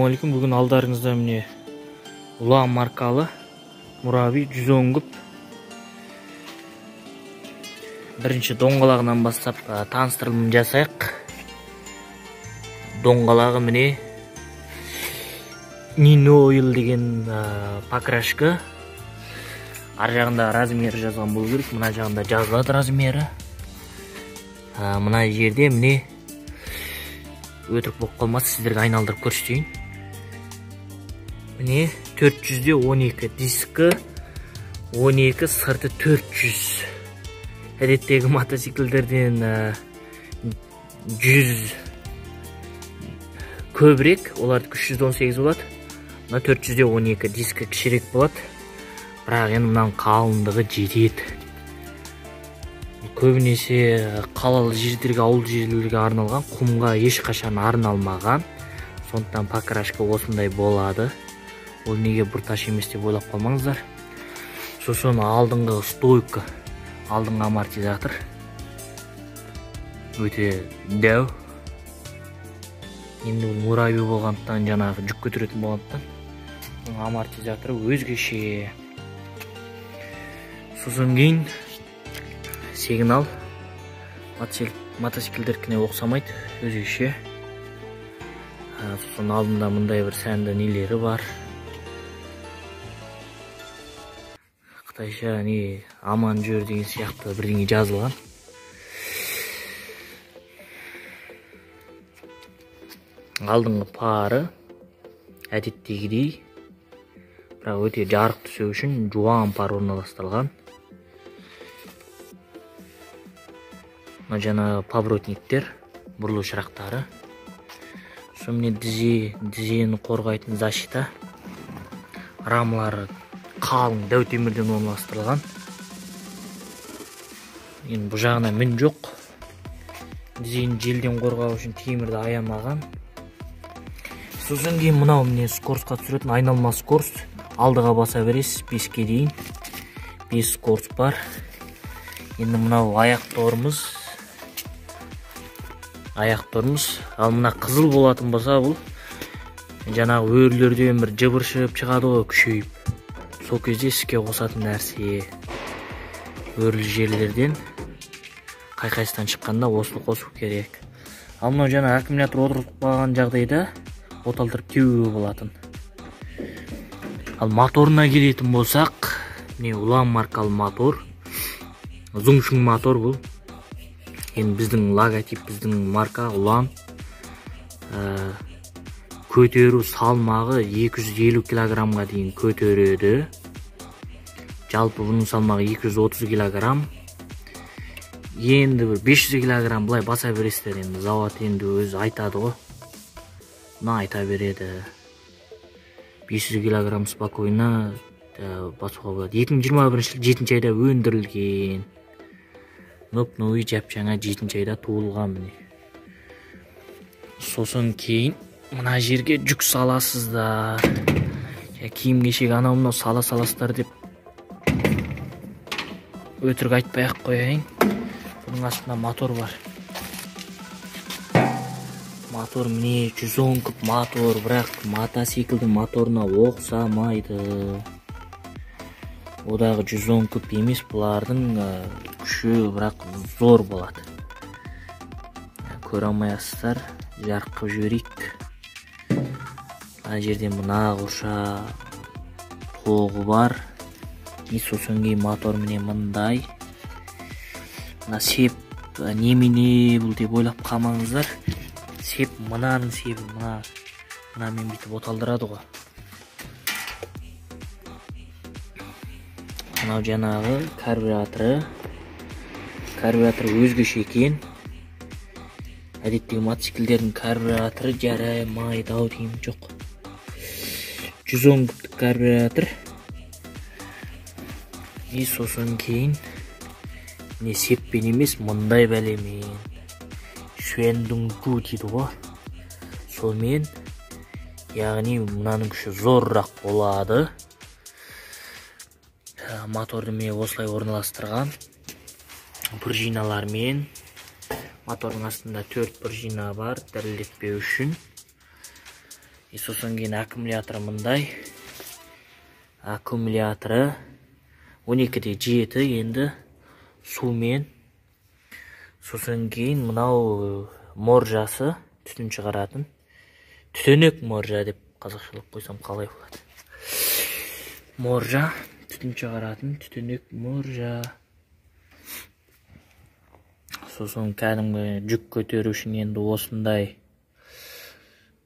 Ассалаумағалейкум. Бүгін алдарыңызда міне Ұлан маркалы Мурави 110 куб. Бірінші доңғалағынан бастап таныстырылым жасайық. Доңғалағы міне Нинойл деген покрашка. Ар жағында размері жазған болу керек. Мына жағында жазылады размері. Мына жерде міне өтірік болып қалмас, сіздерге айналдырып көрсетейін. Міне 412 дискі, 12 сырты 400. Әдеттегі мотоциклдерден 100 көбірек, олардікі 318 болады. Мына 412 дискі кішірек болады. Бірақ енді мынаның қалыңдығы жетеді. Көбінесе қалалы жерлерге, ауыл жерлерге арналған, құмға ешқашан арналмаған. Сондықтан покрашка осындай болады. Ол неге бұрташ емес деп ойлап қалмаңыздар. Сосын алдыңғы стойка, алдыңғы амортизатор өте дәу. Енді бұл Мурави болғандықтан, жаңағы жүк көтеретін болғандықтан амортизаторы өзгеше. Сосын кейін сигнал мотоциклдеркіне ұқсамайды, өзгеше. Сосын алдында мындай бір сәнді нелері бар. Қытайша не аман жүр деген сияқты бірдеңе жазылған. Алдыңғы пары әдеттегідей, бірақ өте жарық түсу үшін жуан пар орналастырылған. Мына жаңағы поворотниктер, бұрылу шырақтары. Сонымен дізені қорғайтын защита. Рамалары қалың дәу темірден орналастырылған. Енді бұл жағына мін жоқ. Дізені желден қорғау үшін темірді аямаған. Сосын кейін мынау міне скоростқа түсіретін айналма скорость. Алдыға баса бересіз 5-ке дейін. 5 скорость бар. Енді мынау аяқ тормоз. Аяқ тормоз. Ал мына қызыл болатын болса, бұл жаңағы өрілерден бір жыбыршып шығады ғой, күшейіп. Сол кезде іске қосатын нәрсе. Өрілі жерлерден қай-қайсыдан шыққанда осыны қосу керек. Ал мынау жаңа аккумулятор отырғызып қалған жағдайда оталдырып теуге болатын. Ал моторына келетін болсақ, міне Ұлан маркалы мотор. Зумшың мотор бұл. Енді біздің логотип, біздің марка Ұлан. Көтеру салмағы 250 килограммға дейін көтереді. Жалпы бұның салмағы 230 килограмм. Енді бір 500 килограмм былай баса бересіздер. Енді завод енді өзі айтады ғой. Мына айта береді. 500 килограмм спокойно басуға болады. 2021 жыл 7 айда өндірілген. Ноп-новый жап-жаңа 7 айда туылған міне. Сосын кейін мына жерге жүк саласыздар. Киім-кешек анау мынау сала саласыздар деп өтірік айтпай ақ қояйын. Бұның астында мотор бар. Мотор міне 110 куб мотор, бірақ мотоциклдің моторына ұқсамайды. Одағы 110 куб емес, бұлардың күші бірақ зор болады. Көре алмайсыздар, жарық қылып жіберейік. Мына жерде мына қоша тоғы бар. И сосын кейін мотор міне мындай. Мына сеп немене бұл деп ойлап қалмаңыздар. Сеп мынаның себі, мынамен бүйтіп оталдырады ғой. Мынау жаңағы карбюраторы. Карбюраторы өзгеше екен. Әдеттегі мотоциклдердің карбюраторы жарамайды ау деймін, жоқ. 110 кубтық карбюратор. И сосын кейін не сеппен емес, мындай бәлемен. Шуэндуңгу дейді ғой. Сонымен, яғни мынаның күші зорырақ болады. Моторды міне осылай орналастырған. Пружиналармен. Мотордың астында 4 пружина бар, дірілдетпеу үшін. И сосын кейін аккумуляторы мындай. Аккумуляторы 12,7 енді сумен. Сосын кейін мынау моржасы, түтін шығаратын. Түтінек моржа деп қазақшалап қойсам қалай болады? Моржа, түтін шығаратын түтінек моржа. Сосын кәдімгі жүк көтеру үшін енді осындай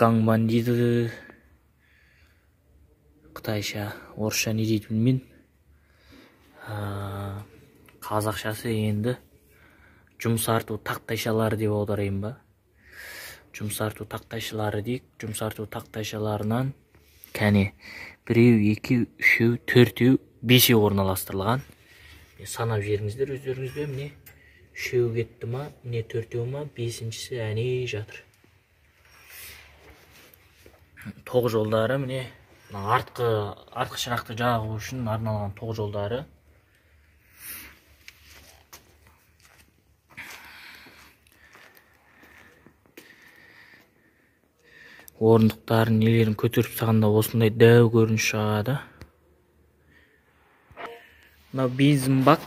гаңбан дейді. Қытайша, орысша не дейді білмеймін. Қазақшасы енді жұмсарту тақтайшалары деп аударайын ба? Жұмсарту тақтайшалары дейік. Жұмсарту тақтайшаларынан кәне 1, 2, 3, 4, 5 орналастырылған. Санап жеріңіздер өздеріңізбен, міне 3 кетті ма, міне 4 ма, 5-шісі әне жатыр. Тоқ жолдары міне артқы шырақты жағу үшін арналған тоқ жолдары. Орындықтарын, нелерін көтеріп тастағанда осындай дәу көрініс шығады. Мынау бензин бак.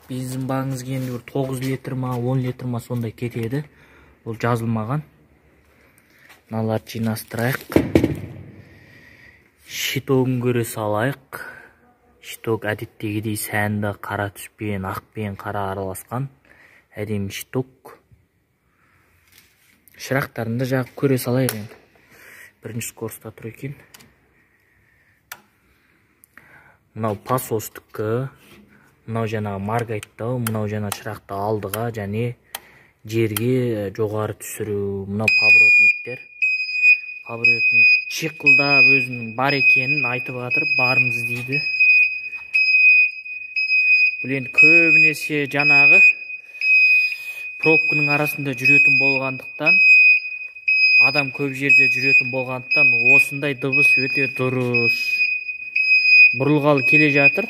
Бензин багыңыз енді бір 9 литр ма, 10 литр ма сондай кетеді. Ол жазылмаған. Мыналарды жинастырайық. Щитогын көре салайық. Щиток әдеттегідей сәнді қара түспен, ақпен қара араласқан әдемі щиток. Шырақтарын да жағып көре салайық енді. Бірінші скоростта тұр екен. Мынау пасостікі, мынау жаңағы маргайттау, мынау жаңа шырақты алдыға және жерге жоғары түсіру, мынау поворотниктер. Поворотник чиқылдап өзінің бар екенін айтып жатыр, бармыз дейді. Бұл енді көбінесе жаңағы пробканың арасында жүретін болғандықтан, адам көп жерде жүретін болғандықтан осындай дыбыс өте дұрыс. Бұрылғалы келе жатыр.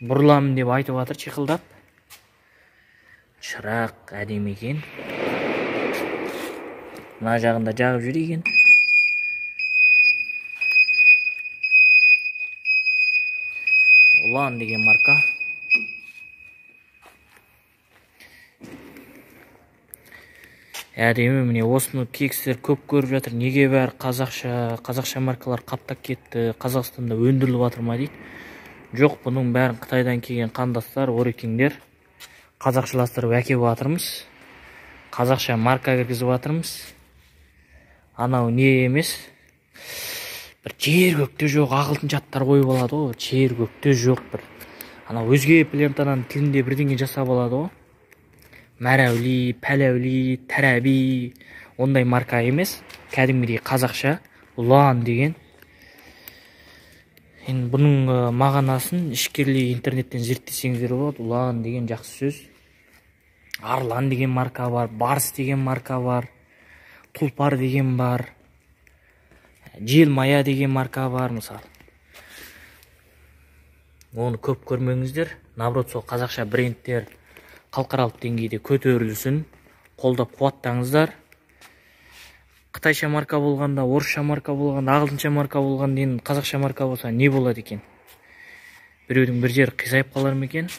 Бұрыламын деп айтып жатыр чиқылдап. Шырақ әдемі екен. Мына жағында жағып жүр екен. Ұлан деген марка. Әдемі, міне осыны кексілер көп көріп жатыр. Неге бәрі қазақша маркалар қаптап кетті, Қазақстанда өндіріліп жатыр ма дейді. Жоқ, бұның бәрін Қытайдан келген қандастар, орекеңдер қазақшаластырып әкеліп жатырмыз. Қазақша марка кіргізіп жатырмыз. Анау не емес, бір жер көкте жоқ ағылшынша аттар қойып алады ғой, жер көкте жоқ бір. Анау өзге планетаның тілінде бірдеңе жасап алады ғой. Мәрәулі, пәләулі, тәрәби, ондай марка емес, кәдімгідей қазақша Ұлан деген. Енді бұның мағынасын ішкерлей интернеттен зерттесеңіздер болады. Ұлан деген жақсы сөз. Арлан деген марка бар, Барс деген марка бар, Тұлпар деген бар, Желмая деген марка бар мысалы. Оны көп көрмеңіздер. Наоборот, сол қазақша брендтер халықаралық деңгейде көтерілсін, қолдап қуаттаңыздар. Қытайша марка болғанда, орысша марка болғанда, ағылшынша марка болғанда, енді қазақша марка болса не болады екен? Біреудің бір жері қисайып қалар ма екен?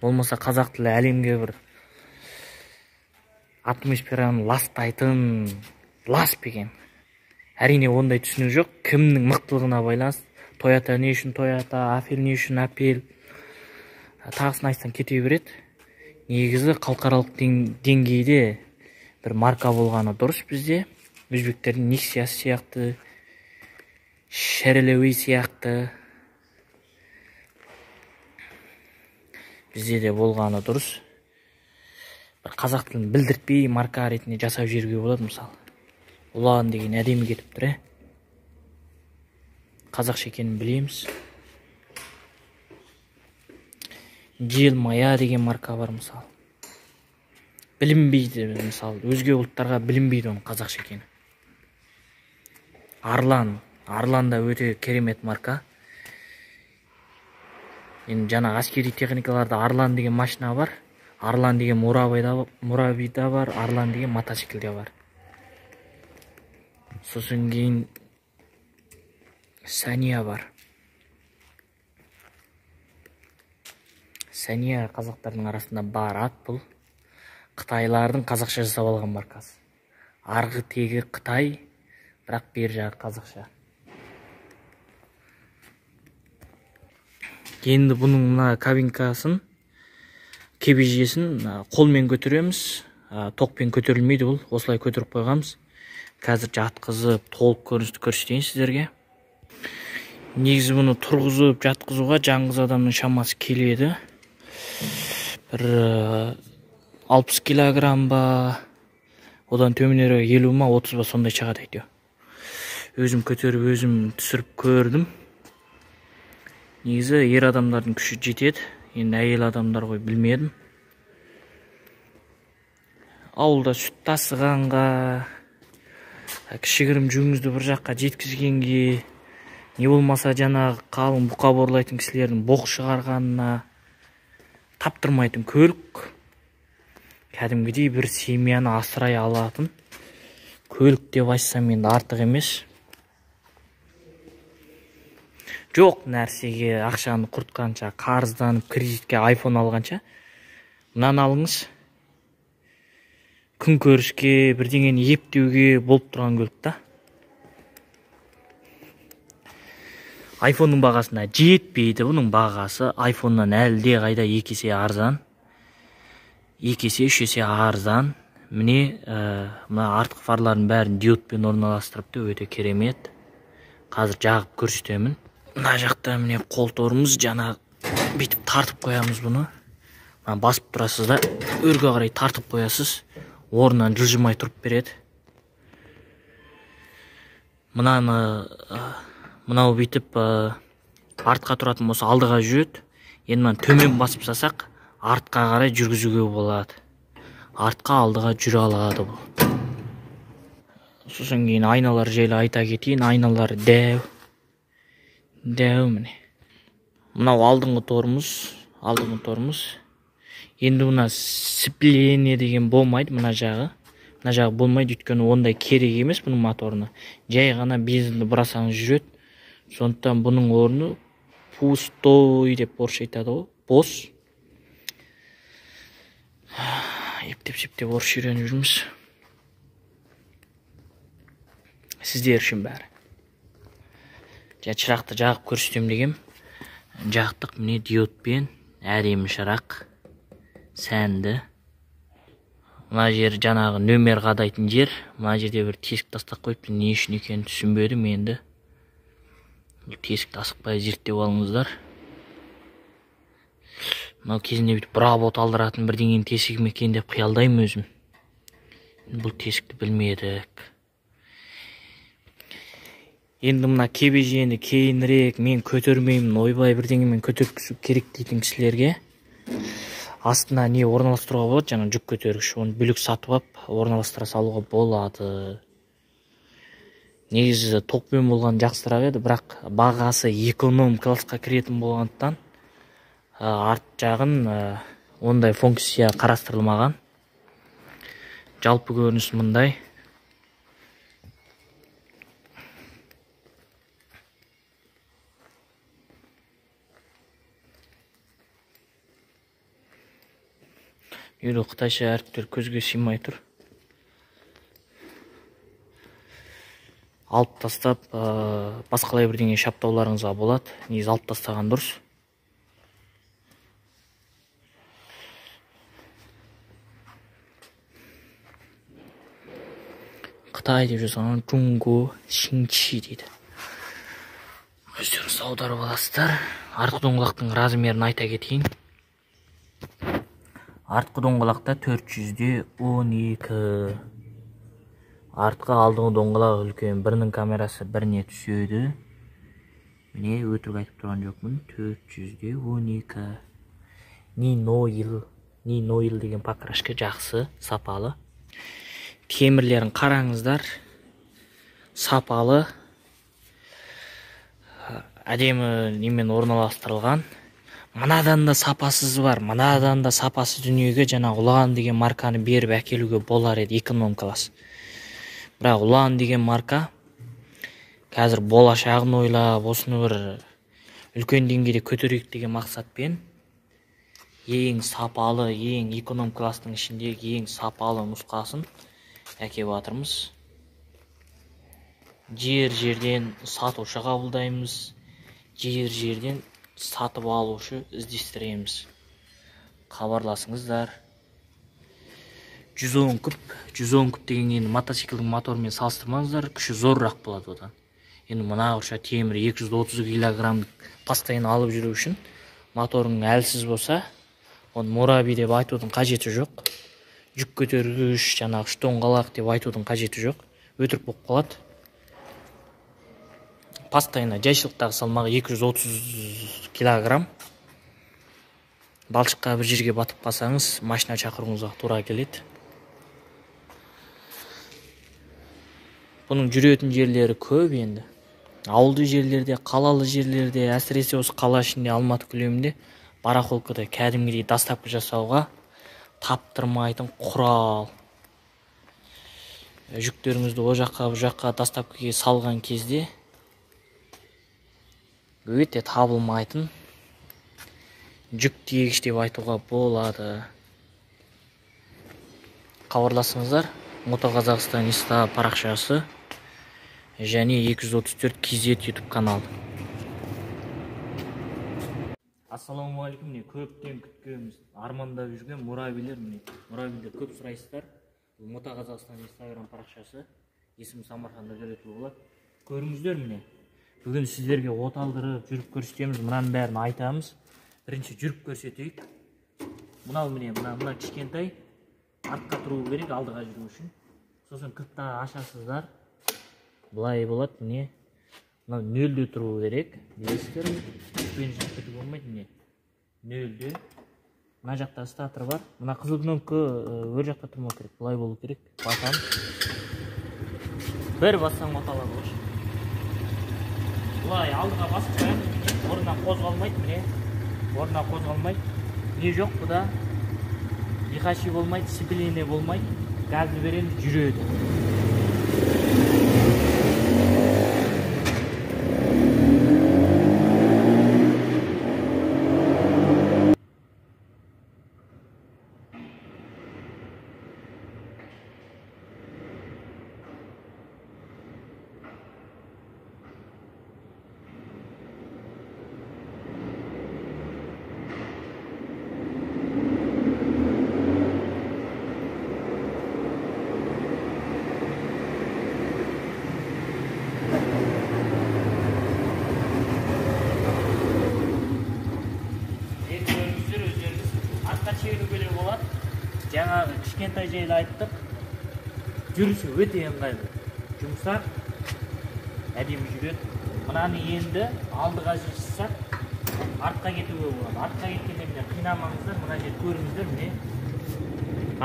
Болмаса қазақ тілі әлемге бір атмосфераны ластайтын лас па екен? Әрине ондай түсінік жоқ. Кімнің мықтылығына байланысты. Тойота не үшін Тойота, Апель не үшін Апель, тағысын айтсаң кете береді. Негізі халықаралық деңгейде бір марка болғаны дұрыс бізде. Өзбектердің Нексиясы сияқты, Шәрелеуи сияқты бізде де болғаны дұрыс. Бір қазақ тілін білдіртпей марка ретінде жасап жіберуге болады мысалы. Ұлан деген әдемі кетіп тұр, Қазақша екенін білеміз. Желмая деген марка бар мысалы. Білінбейді мысалы, өзге ұлттарға білінбейді оның қазақша екені. Арлан, Арлан да өте керемет марка. Енді жаңа әскери техникаларда Арлан деген машина бар, Арлан деген мурабида бар, Арлан деген мотоцикл де бар. Сосын кейін Сәния бар. Сәния қазақтардың арасында бар ат бұл. Қытайлардың қазақша жасап алған маркасы. Арғы тегі Қытай, бірақ бер жағы қазақша. Енді бұның мына кабинкасын, кебежесін қолмен көтереміз. Тоқпен көтерілмейді бұл. Осылай көтеріп қойғанбыз. Қазір жатқызып, толық көріністі көрсетейін сіздерге. Негізі бұны тұрғызып, жатқызуға жалғыз адамның шамасы келеді. Бір 60 килограмм ба, одан төменірек 50 ма, 30 ба сондай шығады әйтеуір. Өзім көтеріп, өзім түсіріп көрдім. Негізі ер адамдардың күші жетеді. Енді әйел адамдар ғой, білмедім. Ауылда сүт тасығанға, кішігірім жүгіңізді бір жаққа жеткізгенге, не болмаса жаңағы қалың бұқа борлайтын кісілердің боқ шығарғанына таптырмайтын көлік. Кәдімгідей бір семьяны асырай алатын көлік деп айтсам енді артық емес. Жоқ нәрсеге ақшаны құртқанша, қарызданып кредитке айфон алғанша, мынаны алыңыз. Күн көріске, бірдеңені ептеуге болып тұрған көлік та. Айфонның бағасына жетпейді. Бұның бағасы айфоннан әлде қайда 2 есе арзан. 2 есе, 3 есе арзан. Міне, мына артқы фарлардың бәрін диодпен орналастырыпты, өте керемет. Қазір жағып көрсетемін. Мына жақта міне қол торымыз, жаңа бүйтіп тартып қоямыз бұны. Мына басып тұрасыз да, өрге қарай тартып қоясыз. Орнынан жылжымай тұрып береді. Мынаны, мынау бүйтіп артқа тұратын болса алдыға жүреді. Енді мынаны төмен басып салсақ, артқа қарай жүргізуге болады. Артқа алдыға жүре алады бұл. Сосын кейін айналар жайлы айта кетейін. Айналар дәу. Дәу міне. Мынау алдыңғы торымыз, алдыңғы торымыз. Енді мына сцепление деген болмайды мына жағы. Мына жағы болмайды, өйткені ондай керек емес бұның моторына. Жай ғана бензинді бұрасаңыз жүреді. Сондықтан бұның орны пустой деп орысша айтады ғой, бос. Ептеп-септеп орысша үйреніп жүрміз. Сіздер үшін бәрі. Жа шырақты жағып көрсетемін дегем. Жақтық міне диодпен әдемі шырақ. Сәнді. Мына жер жаңағы нөмер қадайтын жер. Мына жерде бір тесік тастап қойыпты. Не үшін екенін түсінбедім енді. Бұл тесікті асықпай зерттеп алыңыздар. Мынау кезінде бүйтіп бұрап от алдыратын бірдеңенің тесігі ме екен деп қиялдаймын өзім. Бұл тесікті білмедік. Енді мына кебежені кейінірек мен көтермеймін, ойбай бірдеңемен көтеріп түсу керек дейтін кісілерге астына не орналастыруға болады, жаңа жүк көтергіш, оны бөлек сатып алып орналастыра салуға болады. Негізі тоқпен болған жақсырақ еді, бірақ бағасы эконом классқа кіретін болғандықтан арт жағын ондай функция қарастырылмаған. Жалпы көрініс мындай. Елу қытайша әріптер көзге сыймай тұр. Алып тастап, басқалай бірдеңе шаптауларыңызға болады. Негізі алып тастаған дұрыс. Қытай деп жазған Джунго Шинчи дейді. Өздеріңіз аударып аласыздар. Артқы доңғалақтың размерін айта кетейін. Артқы доңғалақта 412. Артқы алдыңғы доңғалақ үлкен, бірінің камерасы біріне түседі. Міне өтірік айтып тұрған жоқпын. 412. Ни Ноил деген покрашка жақсы, сапалы. Темірлерін қараңыздар. Сапалы. Әдемі немен орналастырылған. Мынадан да сапасыз бар, мынадан да сапасыз дүниеге жаңа Ұлан деген марканы беріп әкелуге болар еді, эконом класс. Бірақ Ұлан деген марка Қазір болашағын ойлап, осыны бір үлкен деңгейде көтерейік деген мақсатпен ең сапалы, ең эконом класстың ішіндегі ең сапалы нұсқасын әкеп жатырмыз. Жер-жерден сатушы қабылдаймыз, жер-жерден сатып алушы іздестіреміз. Хабарласыңыздар. 110 куб, 110 куб деген енді мотоциклдің моторымен салыстырмаңыздар, күші зорырақ болады одан. Енді мына ұрша темір 230 килограмм постоянно алып жүру үшін моторың әлсіз болса, оны мураби деп айтудың қажеті жоқ. Жүк көтергіш, жаңағы үш доңғалақ деп айтудың қажеті жоқ. Өтірік болып қалады. Постоянно жайшылықтағы салмағы 230 килограмм. Балшыққа бір жерге батып қалсаңыз, машина шақыруыңызға тура келеді. Бұның жүретін жерлері көп енді. Ауылды жерлерде, қалалы жерлерде, әсіресе осы қала ішінде, Алматы көлемінде барахолкада кәдімгідей доставка жасауға таптырмайтын құрал. Жүктеріңізді о жаққа, бұл жаққа доставкаға салған кезде өте табылмайтын жүк тиегіш деп айтуға болады. Хабарласыңыздар. Мото Қазақстан Инста парақшасы және 234 KZ YouTube каналы. Ассалаумағалейкум. Міне көптен күткенбіз, армандап жүрген муравилер, міне муравилер көп сұрайсыздар. Бұл Мото Қазақстан Инстаграм парақшасы, есімі Самарқанда Дәулетұлы болады. Көріңіздер, міне бүгін сіздерге от алдырып жүріп көрсетеміз, мынаның бәрін айтамыз. Бірінші жүріп көрсетейік. Мынау міне, мына кішкентай артқа тұру керек, алдыға жүру үшін. Сосын кілтті ашасыздар. Былай болады, міне. Мынау нөлде тұру керек, білесіздер. Үшпен жүріп кетуге болмайды, міне. Нөлде. Мына жақта статор бар. Мына қызыл кнопка өр жақта тұрмау керек, былай болу керек. Басамыз. Бір бассаң от алады ғой. Былай алдыға басып қоямыз, міне. Орнынан қозғалмайды, міне. Орнынан қозғалмайды. Не жоқ бұда? Лихачи болмайды, сцепление болмайды. Газды береміз, жүреді. Жаңағы кішкентай жайлы айттық. Жүрісі өте ыңғайлы, жұмсақ, әдемі жүреді. Мынаны енді алдыға жылжытсақ, артқа кетуге болады. Артқа кеткенде міне қинамаңыздар, мына жерді көріңіздер, міне.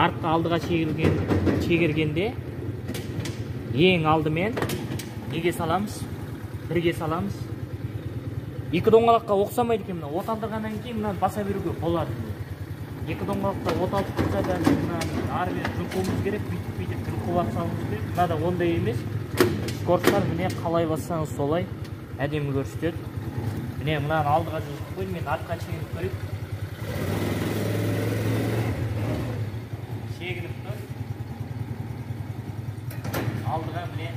Артқа алдыға шегергенде ең алдымен неге саламыз? Бірге саламыз. Екі доңғалаққа ұқсамайды екен мына. От алдырғаннан кейін мынаны баса беруге болады. Екі доңғалақта от алып тұрса да мынаны ары бері жұлқуымыз керек, бүйтіп-бүйтіп жұлқып алып салуымыз керек. Мынада ондай емес. Скоростар міне қалай бассаңыз солай әдемі көрсетеді. Міне мынаны алдыға жылжытып қойдым, мен артқа шегініп көрейік. Шегініп тұр. Алдыға міне